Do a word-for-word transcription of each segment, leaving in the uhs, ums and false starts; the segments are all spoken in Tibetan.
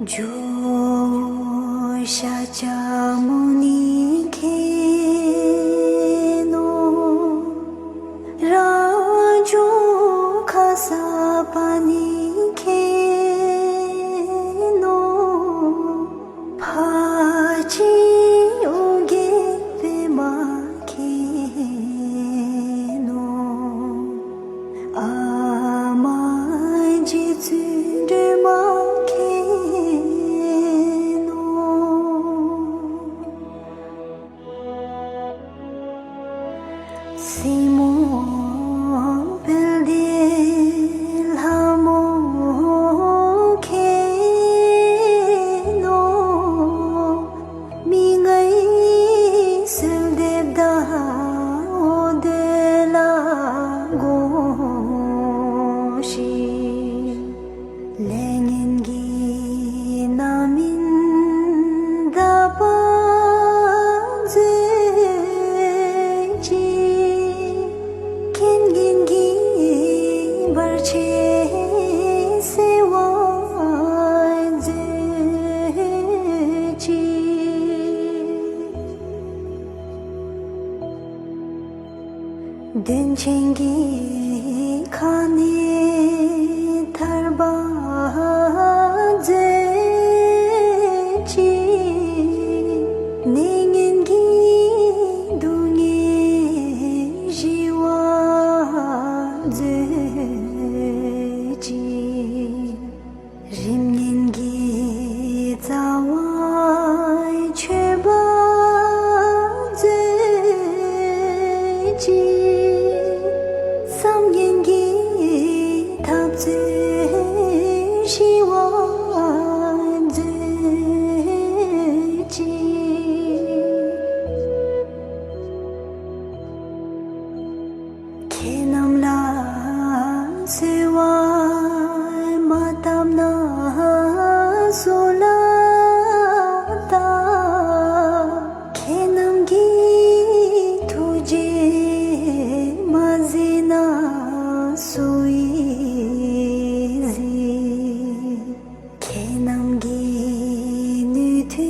ཇོ་བོ་ཤཱཀྱ་མུ་ནི་མཁྱེན་ནོ། རང་བྱུང་ཁ་སརྤ་ཎི་མཁྱེན་ནོ། ཕར་ཕྱིན་ཨོ་རྒྱན་པདྨ་མཁྱེན་ནོ། ཨ་མ་རྗེ་བཙུན་སྒྲོལ་མ་མཁྱེན་ནོ། སྲིང་མོ་དཔལ་ལྡན་ལྷ་མོ་མཁྱེན་ནོ། མི་མངོན་གསོལ་འདེབས་དང་འོ་དོད་ལ་དགོངས་ཤིག། ལས་ངན་གྱི་རྣམ་སྨིན་དག་པར་མཛོད་ཅིག། རྐྱེན་ངན་གྱི་བར་ཆད་སེལ་བར་མཛོད་ཅིག། གདོན་ཆེན་གྱི་ཁ་ནས་ཐར་པར་མཛོད་ཅིག། ནད་ངན་གྱི་སྡུག་བསྔལ་ཞི་བར་མཛོད་ཅིག། རིམས་ངན་གྱི་རྩ་བ་ཆོད་པར་མཛོད་ཅིག། བསམ་ངན་གྱི་འཐབ་རྩོད་ཞི་བར་མཛོད་ཅིག། ཁྱེད་རྣམས་ལ་གསོལ་བ་མ་བཏབ་ན་སུ་ལ་བཏབ། ཁྱེད་རྣམས་ཀྱི་ཐུགས་རྗེ་མ་གཟིགས་ན་སུ་ཡིས་གཟིགས། ཁྱེད་རྣམས་ཀྱི་ནུས་མཐུ་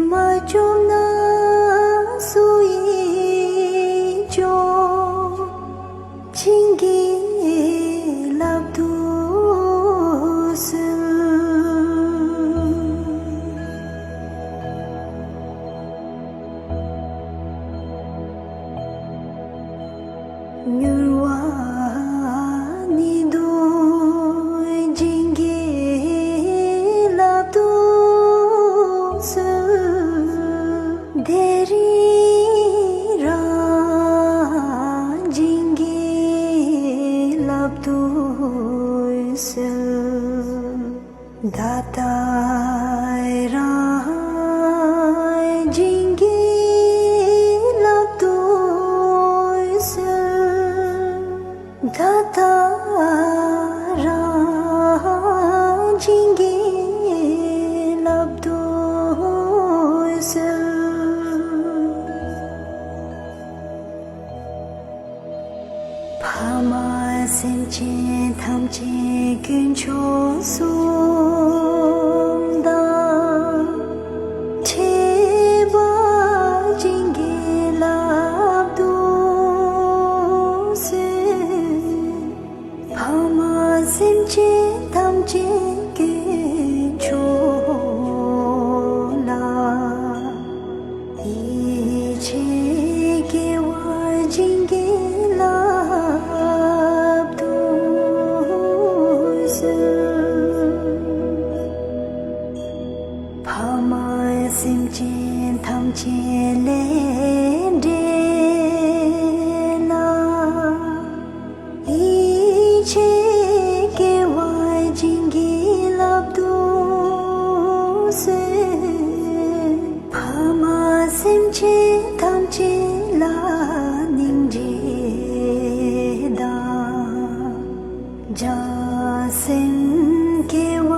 མ་བཅོམ་ན་སུ་ཡིས་བཅོམ། བྱིན་གྱིས་བརླབ་ཏུ་གསོལ། མྱུར་བ་ནུས་མཐུ་བྱིན་གྱིས་བརླབ་ཏུ་གསོལ། དེ་རིང་རང་བྱིན་གྱིས་བརླབ་ཏུ་གསོལ། ད་ལྟ་རང་བྱིན་གྱིས་བརླབ་ཏུ་གསོལ། ད་ལྟ་རང་བྱིན་གྱིས་བརླབ་ཏུ་གསོལ། ཕ་མ་སེམས་ཅན་ཐམས་ཅད་དཀོན་མཆོག་གསུམ་དང་། ཕྲད་པར་བྱིན་གྱིས་བརླབ་ཏུ་གསོལ། ཕ་མ་སེམས་ཅན་ཐམས་ཅད་དཀོན་མཆོག་ལ། ཡིད་ཆེས་དགེ་བ་བྱིན་གྱིས་བརླབ་ཏུ་གསོལ། ཕ་མ་སེམས་ཅན་ཐམས་ཅད་ལས་འབྲས་ལ། ཡིད་ཆེས་དགེ་བ་བྱིན་གྱིས་བརླབ་ཏུ་གསོལ། ཕ་མ་སེམས་ཅན་ཐམས་ཅད་ལ་སྙིང་རྗེ་དང་། བྱང་སེམས་དགེ་བ་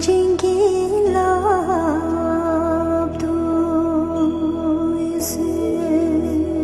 བྱིན་གྱིས་བརླབ་ཏུ་གསོལ།